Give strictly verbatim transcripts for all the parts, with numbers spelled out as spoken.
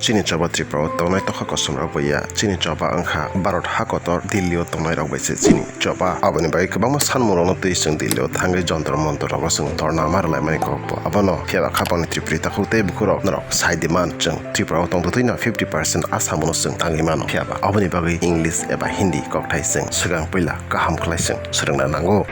Chini choba Tripura o tongnai tokha kosom rok bai ya, chini choba wngkha Bharat ha kotor Delhi o tongnai rok bai se chini choba. Aboni bagwi kwbangma sanmung rokno twi chwng Delhi o thangwi Jantar Mantar rogo chwng dhorna ma rwlaimani kok bo abono. Phiya ba khapangni Tripuri takhuk tei bukhuk rok norok sai di man, chwng Tripura o tong twtwi no fifty percent Asam o no chwng tangwi mano. Phiya ba aboni bagwi English eba Hindi kokthai chwng swkang puila kaham khlai chwng swrwngna nango.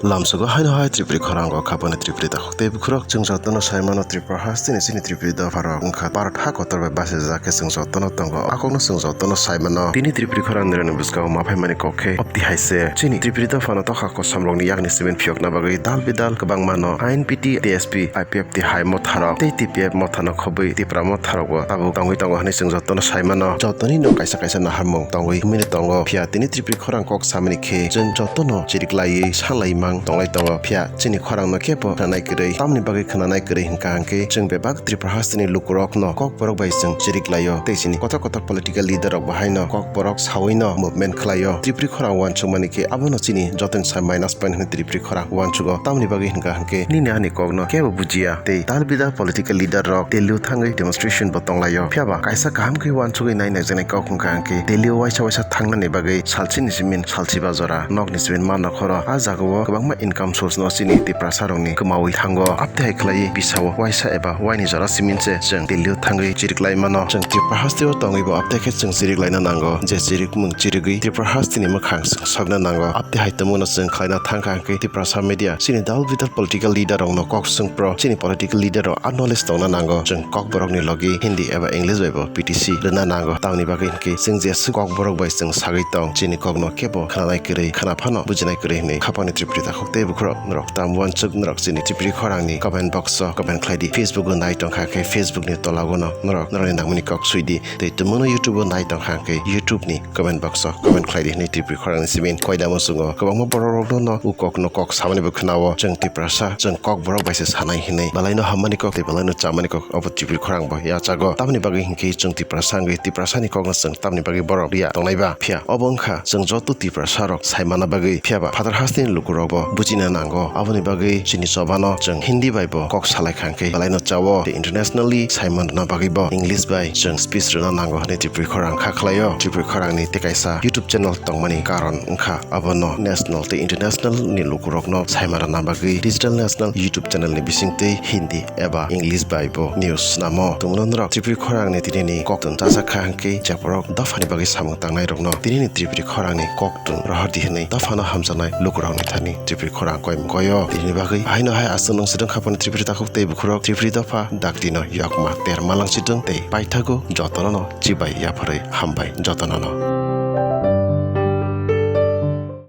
Lamsogo haino hai Tripuri khorang o khapani Tripuri takhuk tei bukhurok chwng jotono sai mano Tripura hasteni chini Tripuri dopha rok wngkha Bharat ha kotor bai bachajak khe chwng jotono tongo. A kokno chwng jotono sai mano. Tini Tripuri khorang nirani bwskango ma phaimani kok khe opti hai se chini Tripuri dophano tokha kosom rokni yakni cement phiyokna bagwi dal bidal kwbangma no I N P T, T S P, I P F T hai motha rok tei T P F motha no khobwi Tipra motha rok bo tabuk tongwi tongo hwnwi chwng jotono sai mano. Jotoni no kaisa kaisa naharmung tongwi mini tongo. Phiya tini Tripuri khorang kok samani khe chwng jotono chiriklaiwi salaimang tonglai tongo. Phiya chini khorangno kebo khwnanai kwrwi. Tamoni bagwi khwnanai kwrwi hwnkha hwnkhe chwng bebak Tripura hasteni lukurokno kokborok bai chwng chiriklaio tei chini kotor kotor political leader rok bo haino kokborok sawino movement khlaio. Tripuri khorang uansukmani khe abono chini jotoni sai minus point hwnwi Tripuri khorang uansugo. Tamoni bagwi hwnkha hwnkhe nini ani kokno kebo bujiya tei tal bidal political leader rok Delhi o thangwi demonstration bo tonglaio. Phiya ba kaisa kaham khe uansugwi nai naijaknai kok hwnkha hwnkhe Delhi o waisa waisa thangnani bagwi salsini simin salsiba jora nokni simin ma nokhoro. A jagao kwbangma income source no chini Tiprasa rokni kwmawi thango. Aptwi hai khlaiwi bisao waisa eba waini jora simin se chwng Delhi o thangwi chiriklai mano. Chwng Tripura hasteo tongwi bo aptwi khe chwng chiriklaina nango. Je chirikmung chirigwi Tripura hasteni mwkhang chwng sokna nango. Aptwi hai tongmano chwng khlaina thangkha hwnkhe Tiprasa media chini dal bidal political leader rokno kok swngpro. Chini political leader rok a knowledge tongna nango. Chwng kokborokni logi Hindi eba English bai bo P T C rwna nango. Tamoni bagwi hwnkhe chwng jeswk kokborok bai chwng sagwi tong, chini kokno kebo khwnanai kwrwi, khwna phano bujinai kwrwi hwnwi khapangni Tripuri takhuk tei bukhurok norok tam uansuk norok chini Tripuri khorangni comment box o comment khlai di. Facebook o nai tongkha khe Facebook ni tola o no norok norokni nangmani kok sui di. Tei tumungno YouTube o nai tongkha khe YouTube ni comment box o comment khlai di hwnwi Tripuri khorangni simin koida muchungo kwbangma borok rokno no u kokno kok samani bo khwnao. Chwng Tiprasa, chwng kokborok bai se sanai hwnwi. Belaino hammani kok tei belaino chamani kok obo Tripuri khorang bo yachago. Tamoni bagwi hwnkhe chwng Tiprasa wngwi Tiprasani kokno chwng tamoni bagwi borok riya tongnai ba? Phiya obo wngkha chwng joto Tiprasa rok sai manna bagwi. Phiya ba phatar hasteni lukurok bo bujina nango. Aboni bagwi chini chobano chwng Hindi bai bo kok salai kha hwnkhe belaino chao tei internationally sai manna bagwi bo English bai chwng speech rwna nango hwnwi Tripuri khorang kha khlaio. Tripuri khorangni tei kaisa YouTube channel tongmani karon wngkha abono national tei international ni lukurokno saima rwna bagwi digital national YouTube channel ni bisingtwi Hindi eba English bai bo news snamo. Tumungno norok Tripuri khorangni tinini koktun chajak kha hwnkhe jephru dophani bagwi samung tangnai rokno tinini Tripuri khorangni koktun rohor di hwnwi dophano hamjaknai lukurokni thani Tripuri khorang koimung koyo. Tinini bagwi haino hai aswk nung sidung khapani Tripuri takhuk tei bukhurok Tripuri dopha dakti no yokma ter malang sidung tei paithago jotono no chibai yapharwi hambai jotono no.